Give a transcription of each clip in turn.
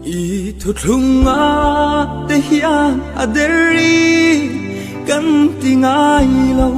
I thuthlunga te hian a deri kan ti ngai lo.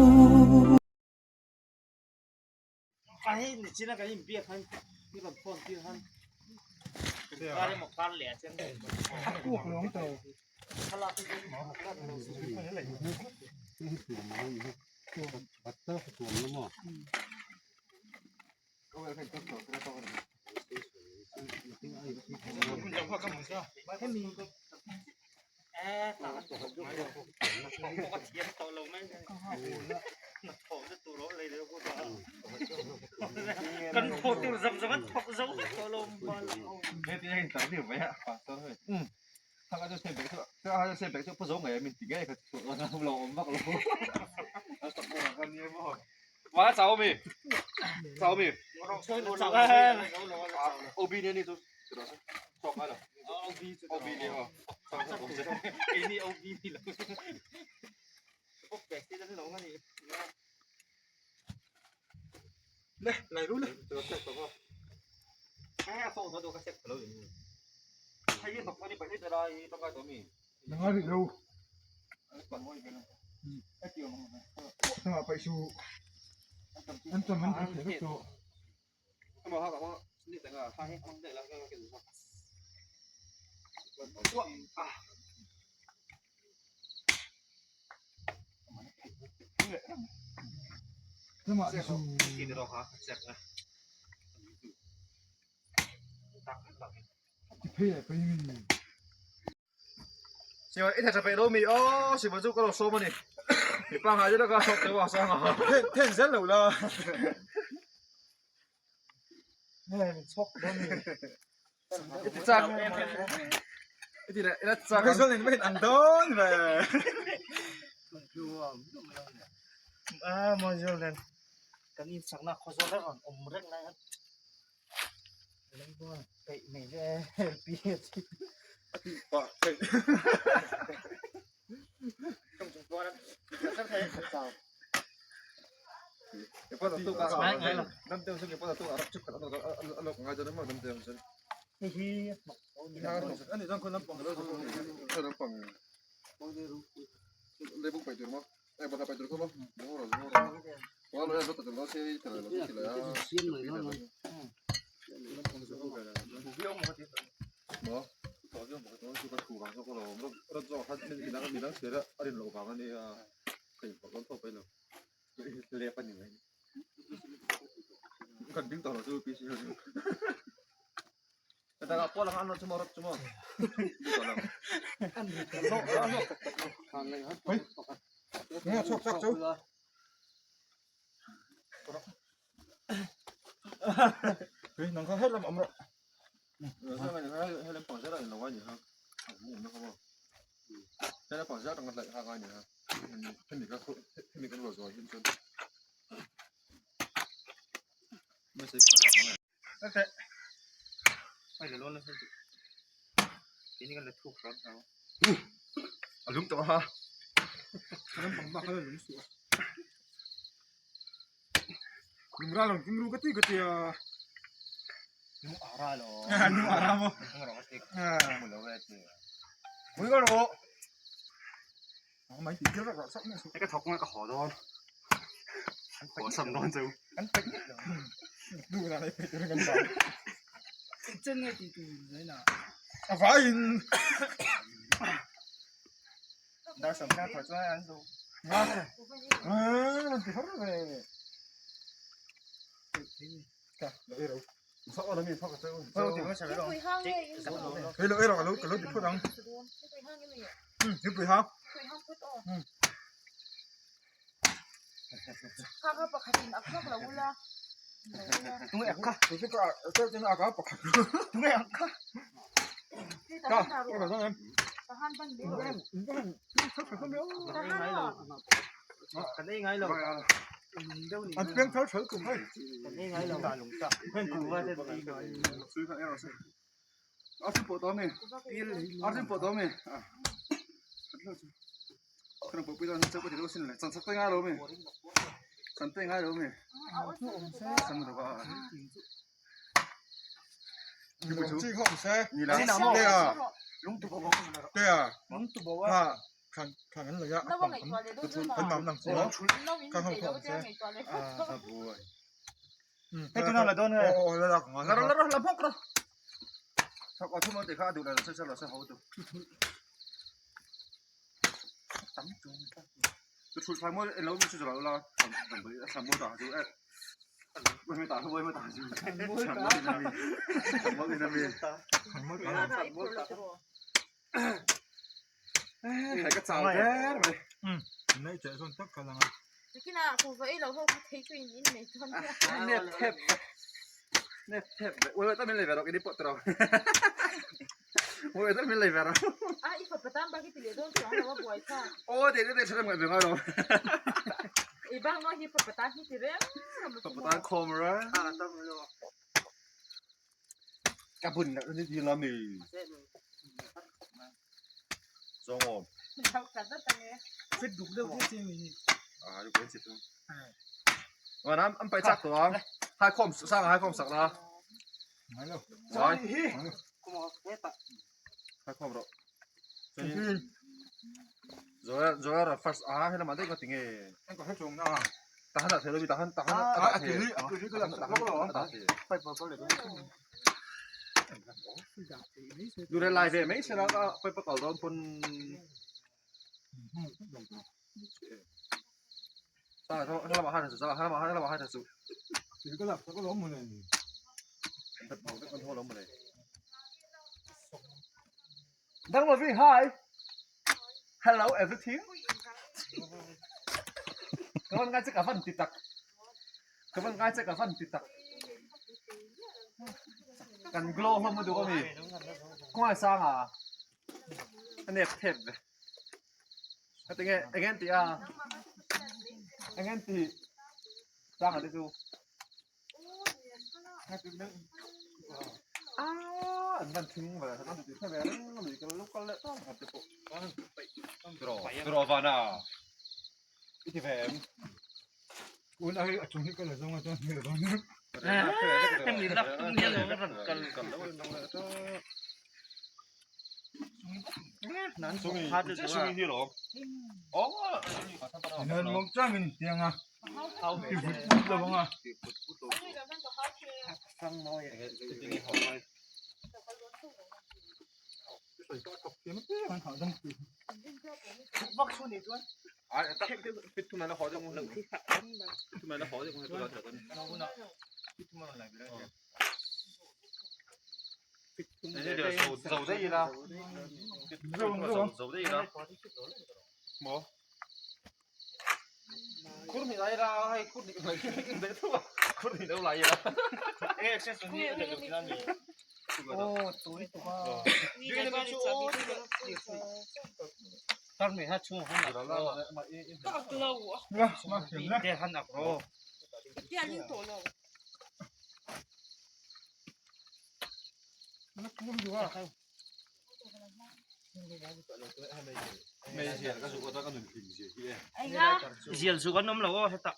Zial zuk an awm lo aw hetah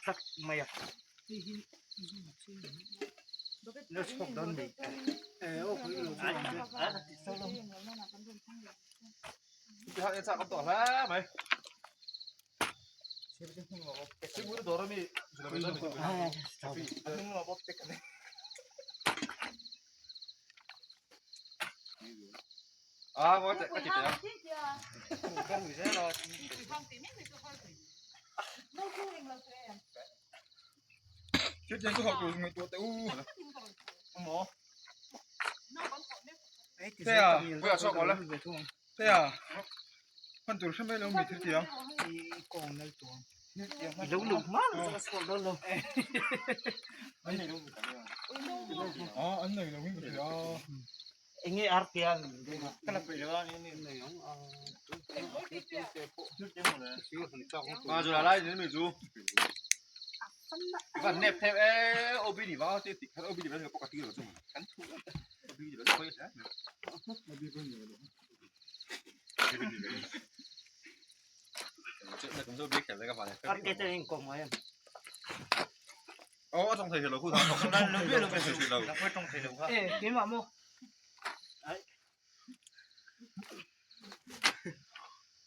tlat mai a Enge artian Aw a tawng thei lo khu thang tawng thei lo. Tawng thei lo kha. Eh keimah maw?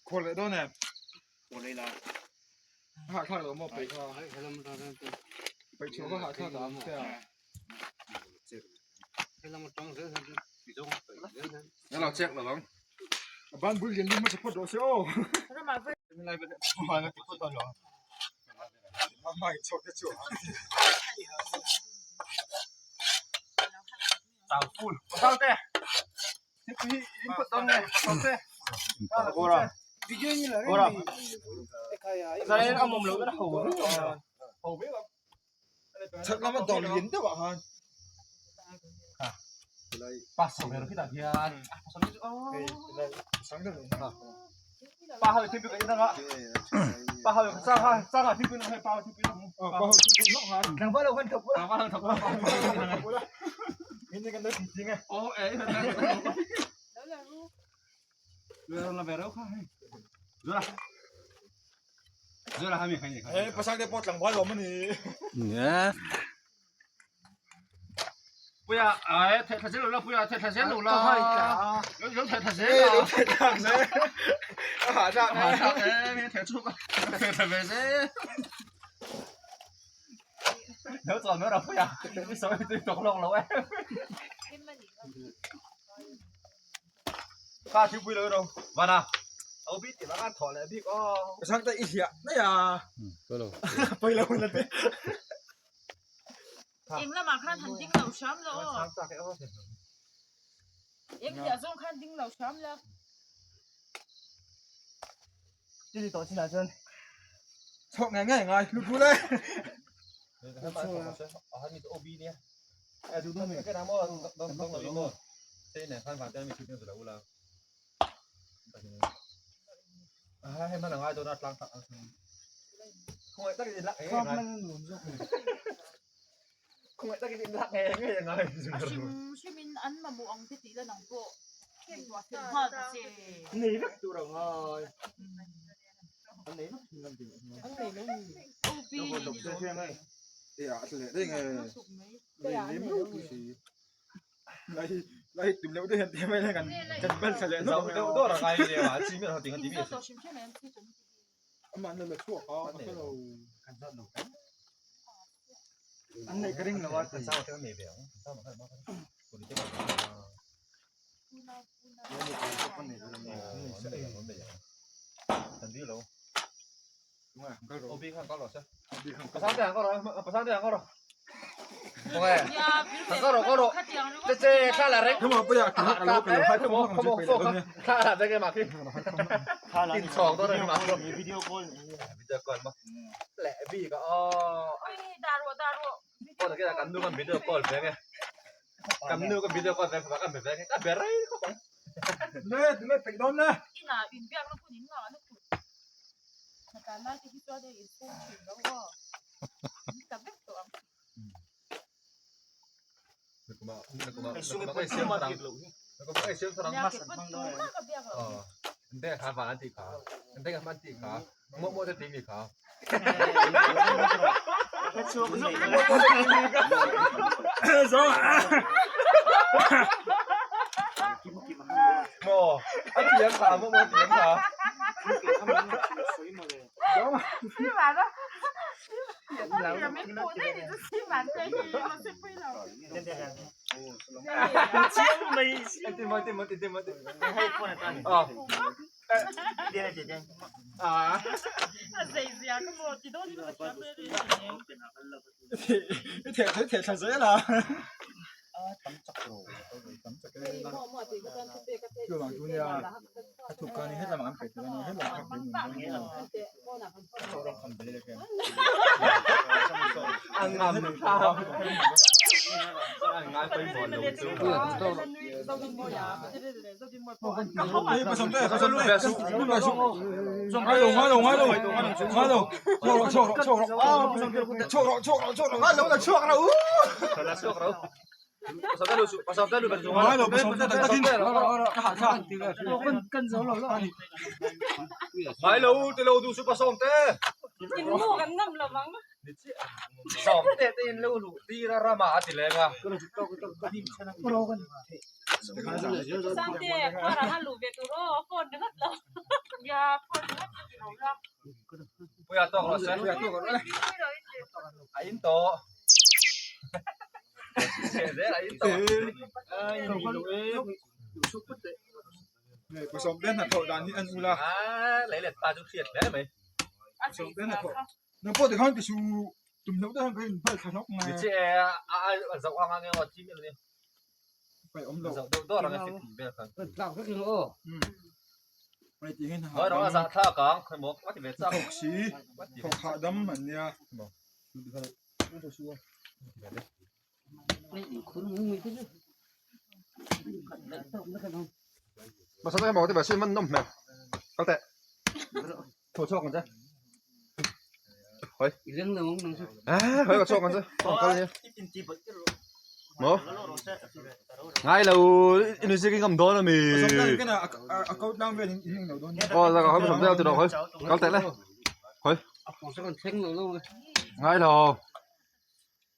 Khawl leh dawn em? Khawl leh la. A hahthlak lo maw peih kha? Peih chhuah ka hahthlak lo ang che a. Ka lo check lo ang. A ban bul lian hmasa phawt rawh se aw. Chhak lama dawr lian deuh ah khan Pasal te pawh tlangval awm a ni. Puia ai theh thla zel lo la puia theh thla zel lo la lo lo theh thla zel la lo theh thlak zel a hah thlak a hah thlak e mi theh chhuk a theh thla ve zel lo chuan mai rawh puia mi sawi tui tawk lawk lo e Kha thingpui lo ro vana au bi ti bang thaw leh bik aw Pasal te i hliah mai a pawilo na te Eng lamah khan han ding lo hram la aw. Eng hliah zawng khan ding lo hram la. Chini tawh chinah chuan chhawk ngei ngei ngai hlu hlu le. A hrim hrim in an mamawh ang te tih la nang pawh ngaihtuah fel nghal ta che. Nei vek tur ang ai. An nei vek thin an ti. An nei lo ni. OP ni lo. E a tle dei nge. Nei lem lo tu si. Lai lai tum leuh deuh hian ti mai kan kan bal thla leh Zau deuh dawr a ngai nia a chi mi ho ting a ti mi. Amah na la chhuak a ka lo. Kan zat lo kan. An nei ka ring lo a. Kan sang te nei ve ang. Kan sang ma ma. Ko ni te ka. Kan bi lo. Obi khan ka lo se. Pasang te ka ro, pasang te ka ro. Sawmte te in lo luh tir a ramah a ti leng a. Sangte car ah a luh ve tur aw phone ringawt lo. Nia phone ringawt ka ti lo la. Puia tawk rawh se. Puia tawk rawh le. A in tawh. Chhe zel a in tawh. Hei pasawm te hnathawh dan hi an ul a. A lei let pa chu hriat hle mai. Pasawm te hnathawh. Nang pawh tikhan ti su tum loh te khan ka in hmel thla hlawk mai. Che a a zoh ang ang emaw chi miah lo ni. Pai awm lo. Zoh deuh dawr ang a fifty vel khan. Tlak vek in aw. Pai ti hian Hoi rawh a zah thlak ang khawi maw ka ti ve chak. Thawk si thawk hahdam an nia. Pasal te maw te ba sin man nawm hmel. Kal teh. Tho chhuak ang che. Hoi. Hoi ka chhuak ang che. Kal ni. Maw? Ngai lo inu si ki ngam dawn ami. Aw la ka hoi pasal te ti rawh hoi. Kal teh le. Hoi. Ngai lo.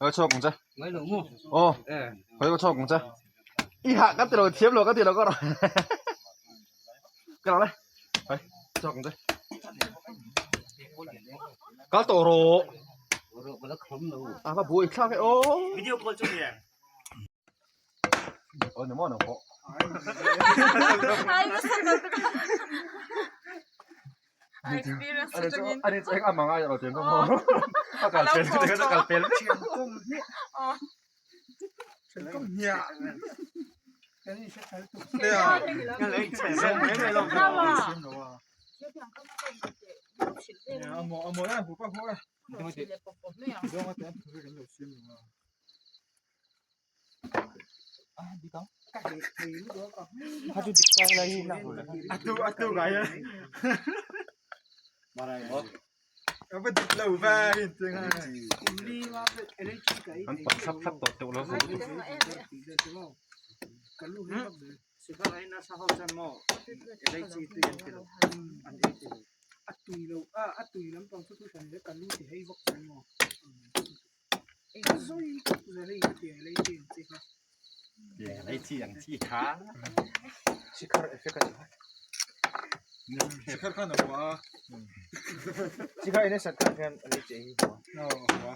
Hoi chhuak ang che. Ngai lo maw? Aw. Hoi ka chhuak ang che. I hah ka ti lo thiam lo ka ti lo ka rawh. Ka rawh le. Hoi chhuak ang che. Kal tawh rawh. Rawh ka la kham lo. A va buai thlak e aw. Video call chu ni em? Aw ni maw nang pawh. Ai nasa Experience atangin. Ani chu eng a mang ai rawh tiang ka maw. A kal pel a kal pel vek. Atu gai a. Ava dik lo ve in tiang a. An pan thlap thlap tawh teuh lo. Sikhar khan a hua a. Sikhar ina sat khan khan a lei che hi hua. Hua.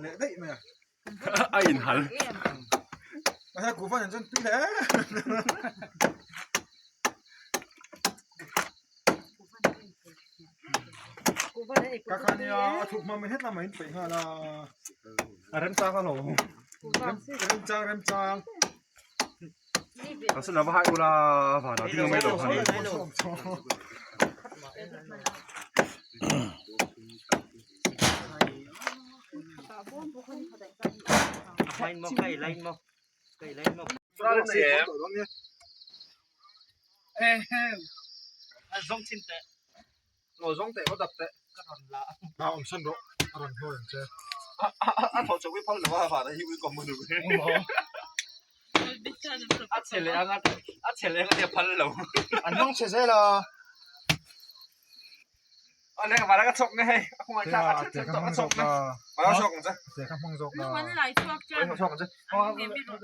Leh daih mai a. A in hal. Mahse kuhva nen chuan tui hle. Ka kha nia a thuk hma mai het lamah in peih nghal a. A remchang a lo. Remchang remchang. Ka sila va hai ula van a ding mai lo khan. Line mo kai line mo. Kai line mo. Zong chin teh. Aw zawng teh ka dap teh. Ka rawn la. A awm san rawh a rawn haw ang che. A thaw chauh i phal lo a van a hi ui kawm a nu. A chhe leh anga a chhe leh anga tia phal lo. An hmang chhe zel a. A leh van a ka chhawk nge hei a khawng thlak a chhe tawh a chhawk nge. Van a chhawk ang che. Che ka hmang zawk Lung an lai chhuak tan. Van a chhawk ang che.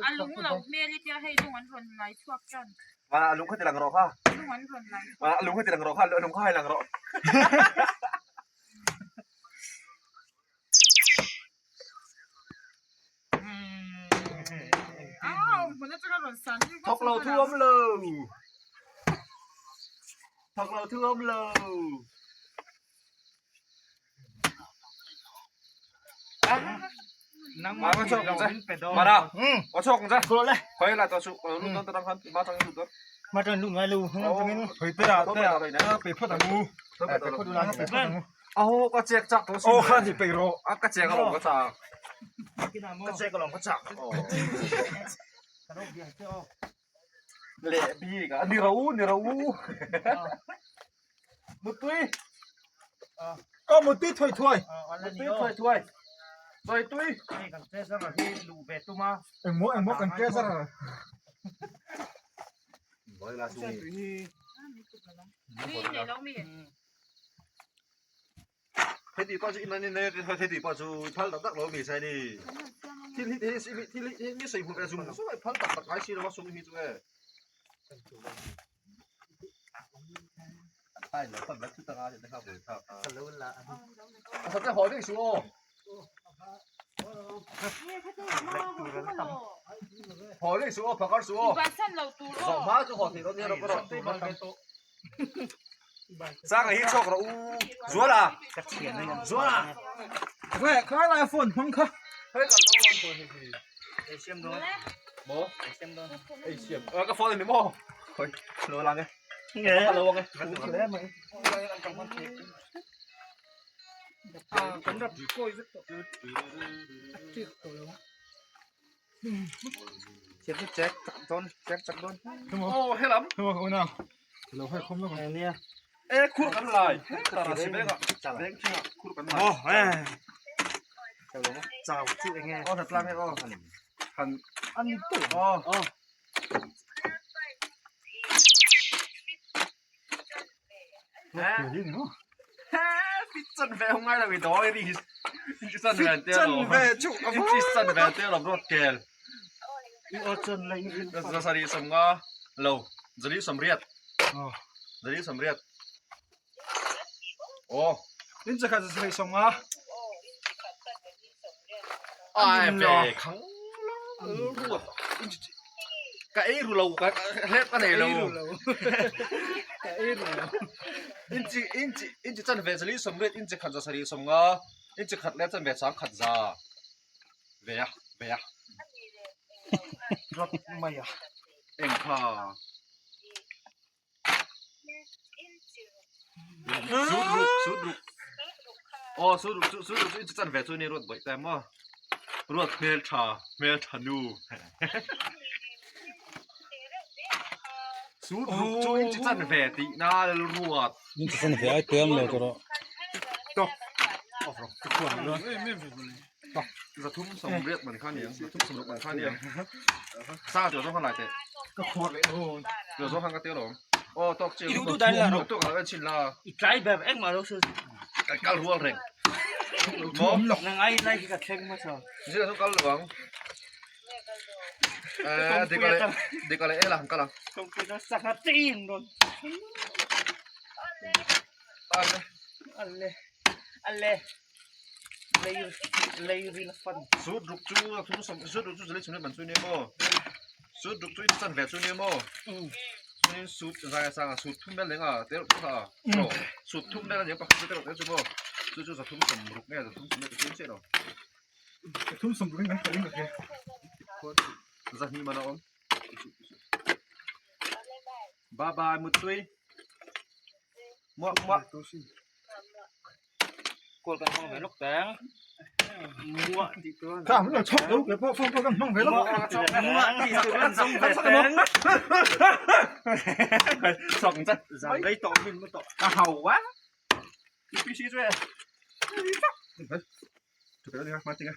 A lung lo hmel i tia hei lung an rawn lai chhuak tan. Van a lung kha ti lang rawh kha. Lung an rawn lai. Van a lung kha ti lang rawh kha lung kha hai lang rawh. Thawk lo thu awm lo. Thawk lo thu awm lo. Mà có chọc không chứ? Mà nào? Có chọc không chứ? Khơi là tao chụp lúc đó tao đang khăn, ba thằng lúc đó. Ma tang lu ngai lu hung tang in. Hoi te a te a pe phawt ang u. Pe phawt ula pe phawt ang u. Aw ka chek chak tawh Aw khan hi pe rawh. A ka chek alawm ka chak. Ka chek alawm ka chak. Leh bik a ni ro ni ro. Mutui. Aw mutui thuai thuai. Mutui thuai thuai. Thuai tui. Kan che zar hi lu ve tum a. Engmaw engmaw kan che zar. Tui nei lo mi. Hei tih pah chu in an in hei tih pah chu i phal tak tak lo mi sai ni. Thil hi thil thil hi mi sawi hmu ve zung zung a i phal tak tak ngai si lo a sum hi chu e. A sate haw vek su aw. Haw vek su aw phakar su aw. Zawh hma chu haw theih dawn nia rawh ka rawh. Sanga hi chhuak rawh u Zuala Zuala Khawi khawi lai phone hmang kha Hei kan lo rawn phone hi hi Ei siam dawn Maw Ei siam dawn Ei siam Ka phone ni maw Khawi lo lang e Ka lo ang e Hle mai Kan rap kawi vek tawh A ṭik tawh lo a. Thiam chu chek chak dawn chek chak dawn. Aw helam. Hema ka una. Lo hai khawm lawk. Nia. E khur kan lai. Tara si veng ah. Veng thing ah khur kan lai. Aw he. Chau chu enge. Aw that tlang he aw. Han An ni tawh. Aw. Aw. Fit chan ve hung ngai lo i doi ri. Chan ve te Chan ve chu a Fit chan ve te lo rot kel. I aw chan lai i Zasari samnga lo. Zali samriat. Aw. Zali samriat. Aw. In chakhat zasari samnga. Ai ve khang ruat. Ka ei ru lo ka hlep ka nei lo. Ka ei ru lo. Inchi inchi inchi chan ve zali samriat inchi khat zasari samnga inchi khat le chan ve chang khat za. Ve a ve a. Rot mai a. Eng kha. Sut ruk sut ruk. Aw sut ruk chu sut ruk chu inchi chan ve chu ni ruat bawih te maw. Ruat hmel tha hmel tha nu. Sut ruk chu inchi chan ve tih na ruat. Inchi chan ve ai tuam lo tawh rawh. Tok. Zathum sawmriat man kha niang zathum sawmruk man kha niang sa tih zawng khan lai teh Ka khuar leh dawn. tih zawng khan ka tel awm aw tawk chiang I duh duh dan la rawh. tawk ang chin la I try ber engmah lo su. Kan kal rual reng Thu awm lo. Nang ai lai khi ka thleng hmasa. Zira chu kal lo ang. Eh dika leh dika leh ela han kal ang. Kawngpui chu sangha ching dawn. Ale. Ale. Ale. Lei lei ril fan. Sut ruk chu thum sam sut ruk chu zali chhun ban chu ni maw. Sut ruk chu in chan ve chu ni maw. Chuanin sut zai sanga sut thum vel lenga te ruk kha ro sut thum vel ania pakhat chu te ruk te chu maw. Chu chu zathum sam ruk nge zathum sam nge chu che lo. Thum sam ruk nge ka ring ka ke. Zahni mana awm. Bye bye mutui. Muah muah. Kawl kan hmang ve lawk teng. Muah tih chuan. Ka lo chhawk lo ke pawh phone pawh kan hmang ve lawk. Muah tih chu kan zawng ve teng. Chawk chat. Zan rei tawh min mu tawh. Ka hau wa. PC chu e. Chu ka ma tinga.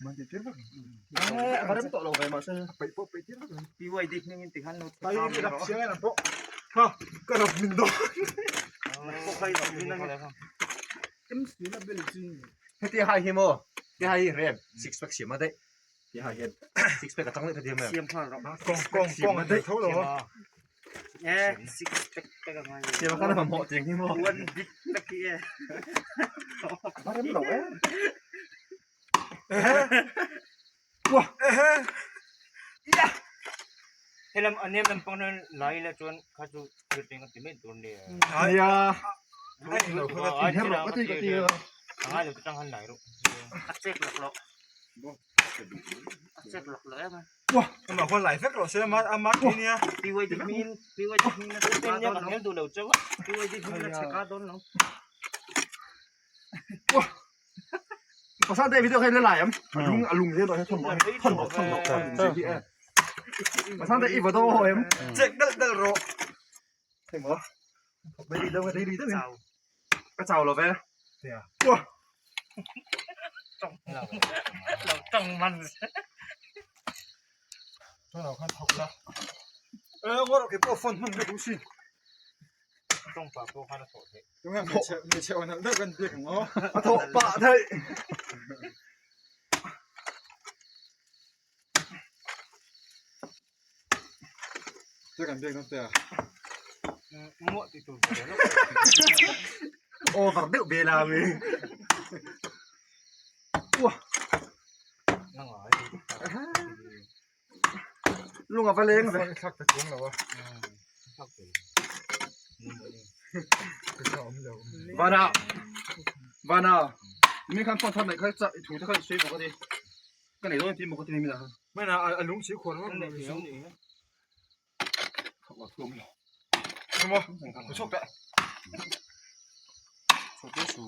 Man ti tir vak. Eh, a rem tawh lo ve mahse. Peih pawh peih tir vak. BYD hming in tikhan lo Tai ri rap chiang em pawh. Ha, ka rap min dawn. Pawh khai rap min ang. MC la bel chi. Heti hai hi maw? Ti hai hi rem six pack siam a daih. Ti hai hian six pack a tang leh ta diam em. Siam nghal rawh. Kong kong kong a daih tho lo. Eh, six pack pack a ngai. Siam khan a mamawh tiang hi maw? One big pack hi e. A rem lo e. Wah, ehe. Ya. Helam anem lampang nan lai la chuan kha chu thil peng ti mai tur nia. Nia. Ai lo kha ka ti her rawh ka ti ka ti. A ngai lo tang han lai rawh. A chek lak lo. A chek lak lo em a. Wah, ama khuan lai vek rawh se ama ama ti nia. BYD hming BYD hming na cheka dawn lo. Duh lo chauh a. BYD hming na cheka dawn lo. Wah. Pasal te video kha lai am. Lung a lung zel he thon thon thon thon thon hi e. Pasal te i video ho em. Chek dal dal rawh. Thei mo. Dei ri deuh dei ri deuh. Ka chau lo ve. Wah. Lo tang man. Cho nào khan thok la. Ê, ngor ke pawh phone hman ve duh si. Tawng pah pawh khan a thawh theih. Tunge hmeichhe hmeichhe aw nalh deuh kan biak ang aw. A thawh pah theih. Che kan biak dawn te a. Muah tih tur ve lawk. Over deuh ve la mi. Uah. Lung a va leng ve. Thlak ta chuang lo a. Vana. Vana. Mi khan phone thar nei kha cha i thu te kha i sawi bawk a ni. Ka nei dawn ti maw ka ti ni mi lah. Mana a lung si khuar vak lo ni. Thawk a thuam lo. Mo. Ku chok ta. Chok te su.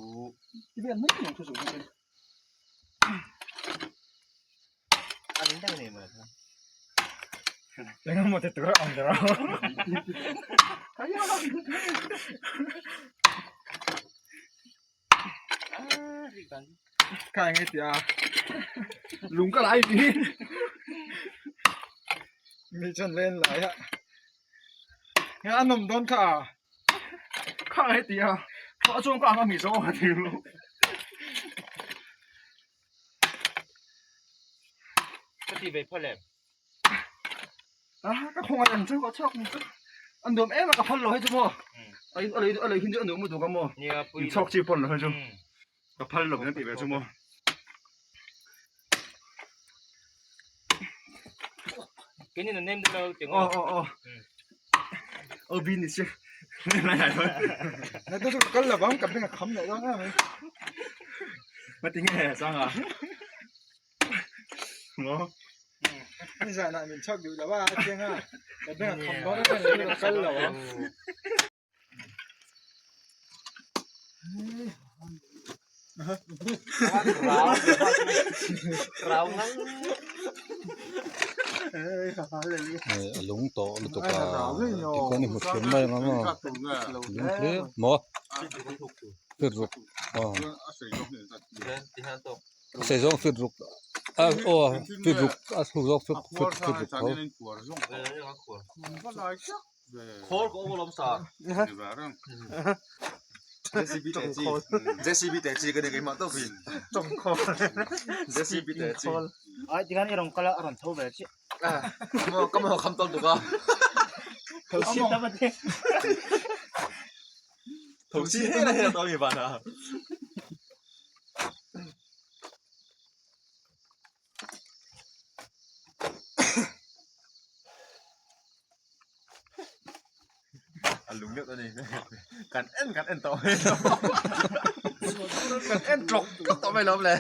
Ti vel mai mai thu su. A ning deuh nei maw. Engah maw te tur a ang der a. Kha eng tia lung ka lai ti mi chuan len lai a nga an awm dawn kha a kha eng tia a chuan ka ang a mi zo a ti lo Ka ti ve phal em a ka khawngaih ang chu ka chhuak ang chu an nuam em a ka phal lo hei chu maw a in a lei a lei hin chu a nuam lutuk a maw in chhawk chi pawn lo hei chu ka phal lo in a tih ve chu maw. Keinin an nem deuh lo tih aw aw aw aw bin ni se na chu kal lo vang ka beng a kham loh dawn em mai ma ti nge sanga maw Ni zanah min chhak duh lo a a chiang a ka beng a kham dawn a ka kal lo ang. A lung tawh lutuk a tikhuan i hmu thiam mai ang a lung hle maw fit ruk aw a sei zawng fit ruk a aw fit ruk a chhuk zawk fit fit ruk tho. Ai tikhan i rawn kal a a rawn tho ve chiah. A lung deuh ta ni kan en kan en tawh mai lo kan en tlawk tlawk tawh mai lo le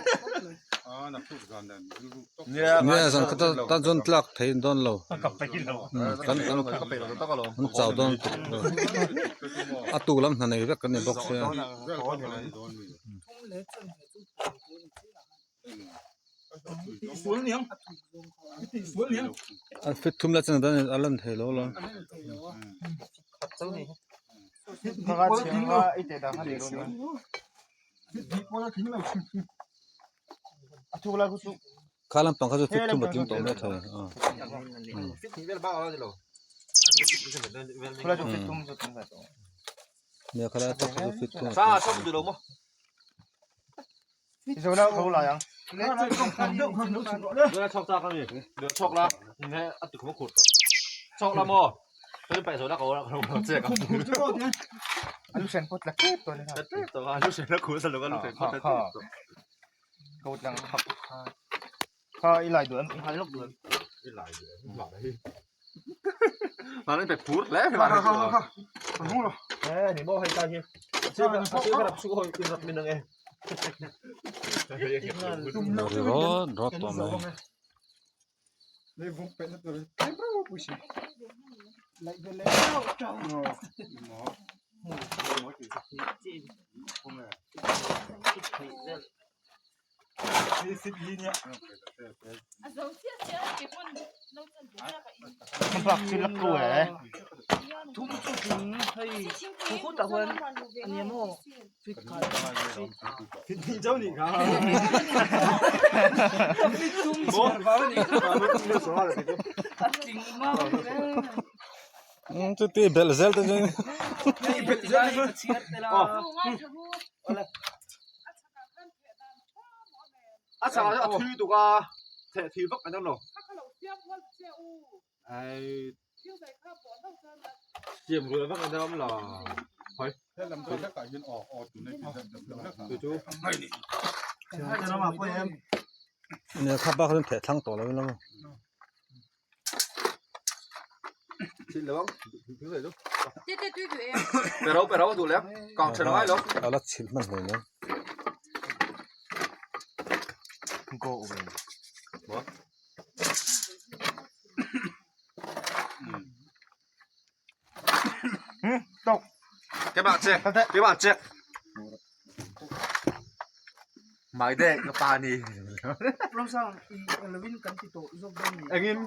Nia zan khat tan chuan tlak thei dawn lo kan kan an chau dawn a tu lam hna nei vek kan ni bawk sia. An fit thum la chan dan a lan thei lo la. Kha lampang kha chu fit thum a tling tawh mai thei a. Nia khalai tak kha chu fit thum a tling. Ri rawt rawt tawh mai. Chuti belh zel te chu. Belh zel te chu. A chhakah chuan a thui tuk a, theh thui vak an awm lo. Ai siam rual vak an awm lo. Hoi. Chu chu. Nia kha bak chuan theh thlang tawh lo ila maw. Thil lo ang. Pero pero duh leh kang tha ngai lo. A la chhilh hman hle mai. Go away. What? Cái bạn check, cái bạn check. Mai de ka pa ni. Ramsang i lovin kan ti tawh zawk dawn ni. Engin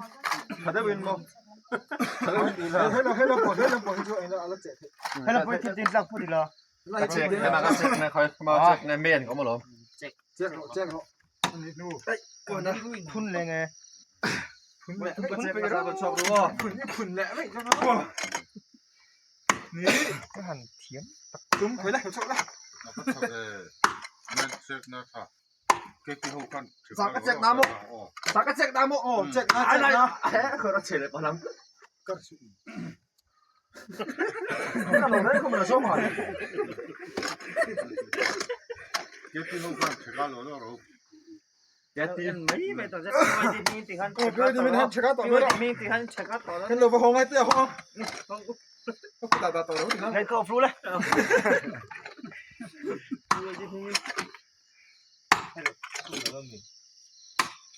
thada win mo. Thada win ti la. Hello hello pawh hello pawh hi chu eng a la che theih. Hello pawh thil tin tlak phut ila. Ka check, cái mà ka check này khoi, mà check này men có mà lom. Check rawh check rawh. Ani hnu. Phun leh nge. Phun Ka check ka sa chok ru. Phun i phun leh mai chuan. Ni Ka han thiam. tum khoi la chok la. Sa ka check na mo. Sa ka check na mo. Oh, check na check na. Khoi nó che le pa lam. Ka lo nei ko ma so ma. Cái mấy mày tao sẽ quay đi mình thì hắn Ờ, quay đi mình hắn check out tao quay đó. đi mình thì hắn check out tao đó. Hello vào hông ai tia không? Không ta ta tao đâu thì nó. Này cậu flu đấy.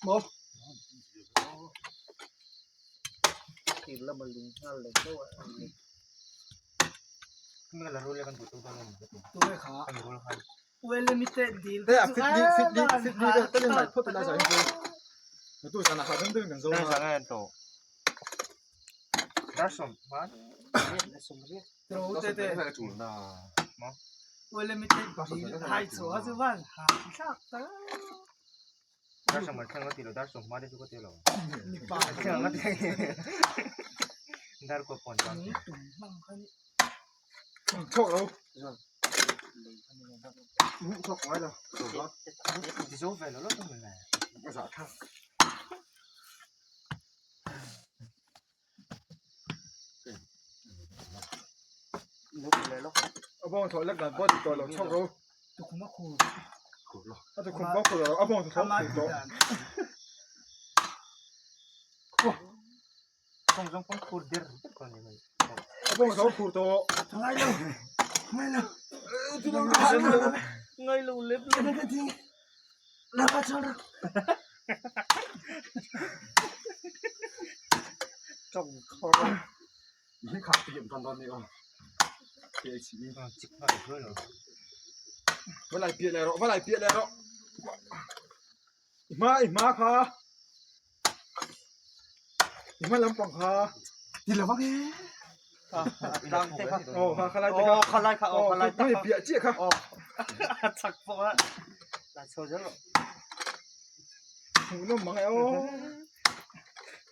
Một. Mình là rule kan tu tu kan. Tu kha. Kan rule kan. Well limited deal. Thế à fit đi fit đi fit đi tất nhiên lại phốt là giải rồi. Tôi sana khá đứng đứng gần rồi. Đây là cái tổ. Đó sum man. Te te. Well limited deal. Hai chu a chu van ha thak ta. Đó sum mà thằng có tiền đó sum mà đi chú có tiền rồi. Mi pa. Thằng có tiền. Dar ko pon chan. Ni tum mang kha ni. Chok đâu. Chok quá rồi. Đi số về nó lúc mình này. Dạ thằng. Lúc này lúc. 阿帮我头那个波到了，chok rồi. Tu khuma khu. 啊，就捆包裤了，阿帮我头 Kama 裤到。 Không giống con cua dir con này. 阿帮我头裤到。 Ngai lo. Ngai lo. Ngay lâu lép Cái cái gì? La pa chon ra. trong kho. 已卡点当当那个。别起。 Chích vào được rồi. 我来别来了，我来别来了。妈妈卡，你妈两帮卡，你两帮嘅。 Đang thế kha. 哦，卡卡来 Ồ, 这 khá lai khá, 个， ồ, khá 哦， lai 那别借卡。 Ồ, chắc vô á. Là sâu rất rồi. 我都忙哦。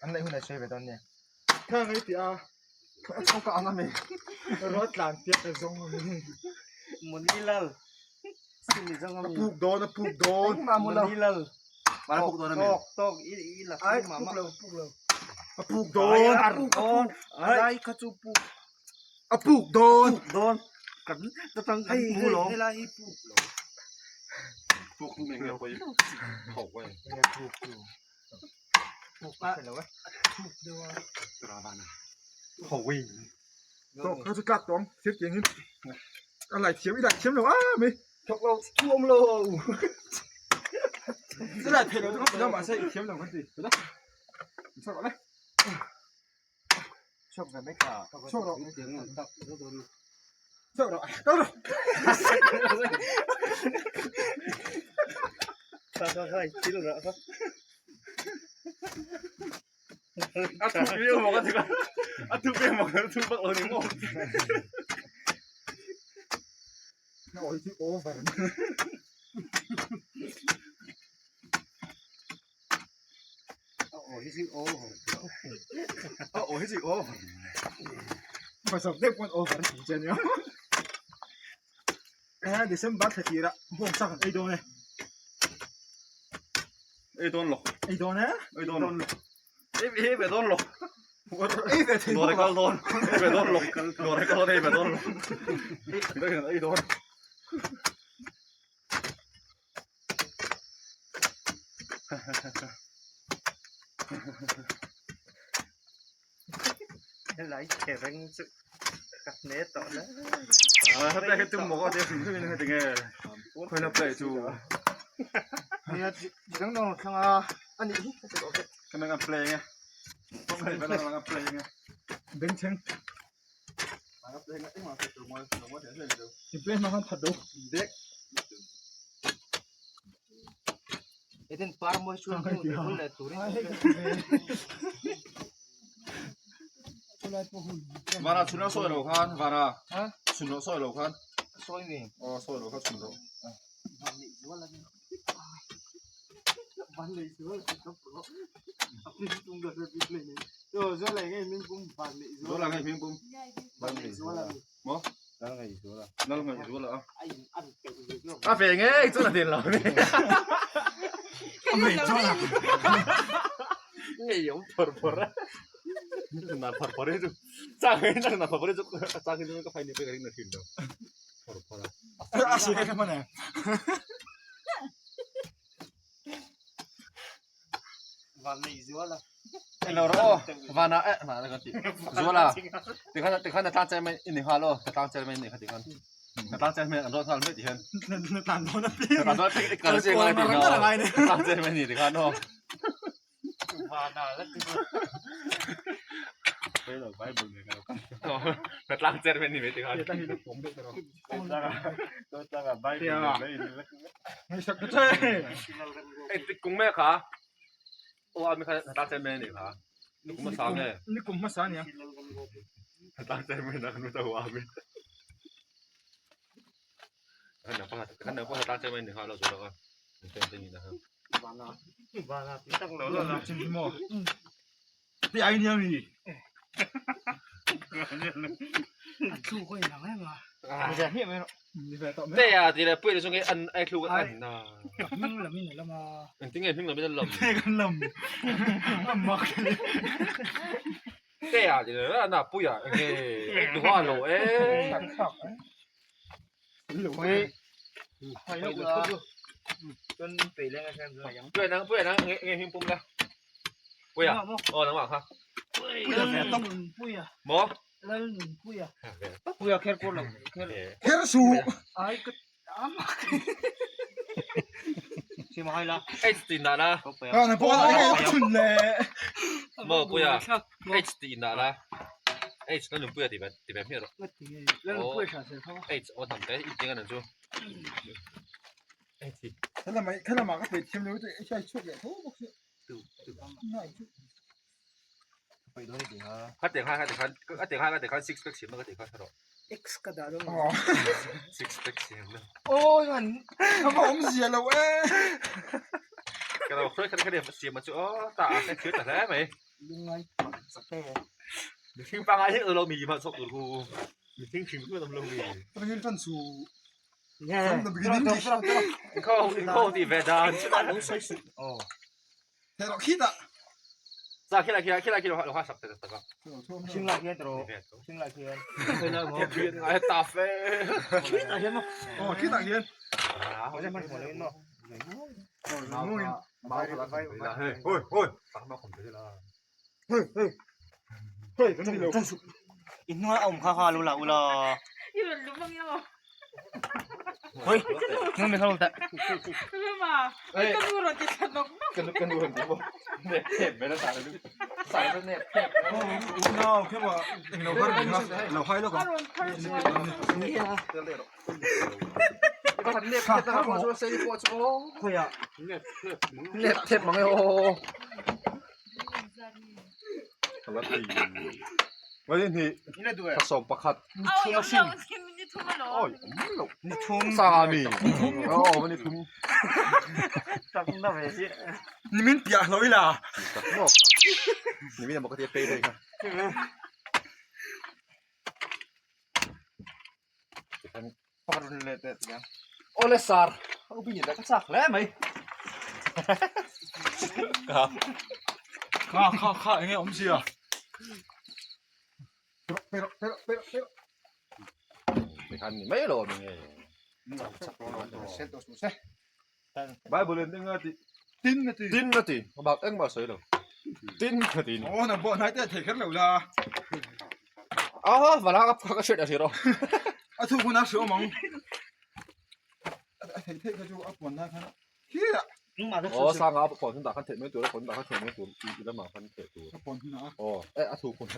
Anh lại hôm nay chơi về đón nhỉ? 看你啲啊， Không có ăn mì. 我烂跌嘅钟啊！ Muốn đi lal. Xin đi ra ngon. 扑到那扑到， Muốn đi lal. Mà nó phục đồ này Tok, tok, ý ý là Ai mà puk mà. lo puk lo. 扑到， Don, ai khá chú puk 啊扑到， don. Cắn, tao tăng Hay mu lỗ. hay la hi puk lo. Phục mình là quay. Khẩu quay. Puk phải là quá. Puk do. Khẩu quay. 到开始夹档，贴电先。啊嚟贴，一嚟贴落啊未？ Chok lo thuom lo. 一嚟贴落都唔得，马上贴两个字，得。你出落嚟， Chọc về mấy cả. 出落，出落，得啦。 Sao sao sao, chín rồi đó. À thu bia mà có thể À thu bia mà có thu bạc rồi đúng không? 我已经 over 了。Aw hi chu over. A aw hi chu over. Hmasa deuh pawn over ti che nia. Eh December thla tirah bawngsa kan ei dawn e. Ei dawn lo. Ei dawn e. Ei dawn lo. Ei ei ve dawn lo. Ei ve thei Dawr kal dawn. Ei ve dawn lo. Dawr kal dawn ei ve dawn lo. Ei dawn. Lai khereng chu ka hne tawh la. Ah, play hi tum maw te hrim hrim in heti nge. Khawina play chu. Nia dang dang thlang a ani hi ka ti tawh Ka nang a play nge. Ka nang a play nge. Bengchheng. A play nge engmah hriat tur mawi lo mawi thei lo. I play hma khan that do. Dek. Eden par mawi chuan hnu te bul leh turin. Vana chhun lo sawi lo khan vana. Chhun lo sawi lo khan. Sawi nge. Aw sawi lo kha chhun lo. Zuala nge hming pum. Maw? Lal ngaih zuala a. A ve ngei chuan a din lo ni. Ngei awm phawr phawr a. Na phawr phawr hi chu chang hi na phawr phawr hi chu chang hi chu ka phai ni pek a ring na thin lo. Phawr phawr a. A si ka hman e. Elo ro aw vana eh vana ka ti zuala tikhan tikhan a tlang chai mai ini nghal aw ka tlang chai mai ni kha tikhan ka tlang chai mai an rawn nghal mai tikhan Na tlan dawn a pi. ka tlan dawn a kal chiang ngai tih na ka tlang chai mai ni tikhan aw ka tlang chai mai ni mai tikhan Ngaihsak ka che. Ei tik kung me kha aw a mi kha tlang chai mai ni kha ni kum hmasa nge Ni kum hmasa nia. tlang chai mai na kan ta hua mi kan na pa kan na pa tlang chai mai ni kha lo zo la ka ten ten ni na ha Chin hi maw. Ti ai nia mi. Ni ve tawh mai. Te a ti le pui le chu nge an ai thlu an na engtin nge hming lam in an lam Te kan lam. A mak ni. Te a ti le na pui a nge duha lo e pui nang pui nang nge nge hming pum la pui a aw nangmah kha maw Kher su. H tih nah la Ah na pawh a chhun le. maw pui a H tih nah la H la nunpui a ti ve ti ve hmiah rawh H aw hnam te i tih ang chu H Khalamah khalamah ka pe thiam lo te i hrai chhuak leh tho bawk sia. Kha tiang khan kha tiang khan kha tiang khan kha tiang khan six pack siam na kha tiang khan rawh. X ka dah dawn. Aw. Six pack siam na. Aw an a va awm zia lo e. Ka lo khawih kha kha siam chu aw ta a ka thir ta hle mai. Lungai te. Mihring pangai hi lo mi ma chawk tur hu. Mihring hrim hrim lo mi. Pathian tan chu. Yeah. From the beginning. Kho kho ti ve dan. Oh. Thế nó khít ạ. Za khi la khi la khi la khi lo ha sak te tak a. Sinh lại kia rồi. Sinh lại kia. Ai ta fe. Ờ khít ạ hiền. Ôi ôi. Ta ma khom te la. Hey, cái này đâu. Inhnuai a awm kha kha lo la ula. I rawn lum ang emaw? Hoi, nang mi kha ta. Lum a, ka nu rawn ti thla nawk nawk. Ka nu ka nu rawn ti maw. Nep thep mai la sa lu. Sa lu nep thep. Nào, thế mà anh nấu hơn mình không? Nấu hay đâu A cả. rawn phar chuan. Nep thep ta ko chu sei ko chu. Nep thep mang ô. Vậy thì pasawm pakhat. Aw, i awm lo, ni thum alawm. Oi, awm lo. Ni thum. Sa mi. Aw, ni thum. Tak na ve si. Nimin piah hlauh ila. Tak maw. Nimin emaw ka tia pay daih kha. Awle sar ubi ni ka chak hle mai. Ka. Kha kha kha enge awm sia. Pero pero pero pero pero. Tikhan ni mai lo mi nge. Bible in enga ti tin na ti. Tin na ti. Bak engmah sawi lo. Tin ka ti ni. Aw na bawh hnai te a thei kher lo la. Aw vala ka ka hriat a hria rawh. A thu hun a hria awm ang. A thei thei kha chu a puan lai khan khi ah. Aw sanga a puan hun dah khan theih mai tur a puan dah khan theih mai tur i lamah khan theih tur. A puan hun ah. Aw eh a thu hun.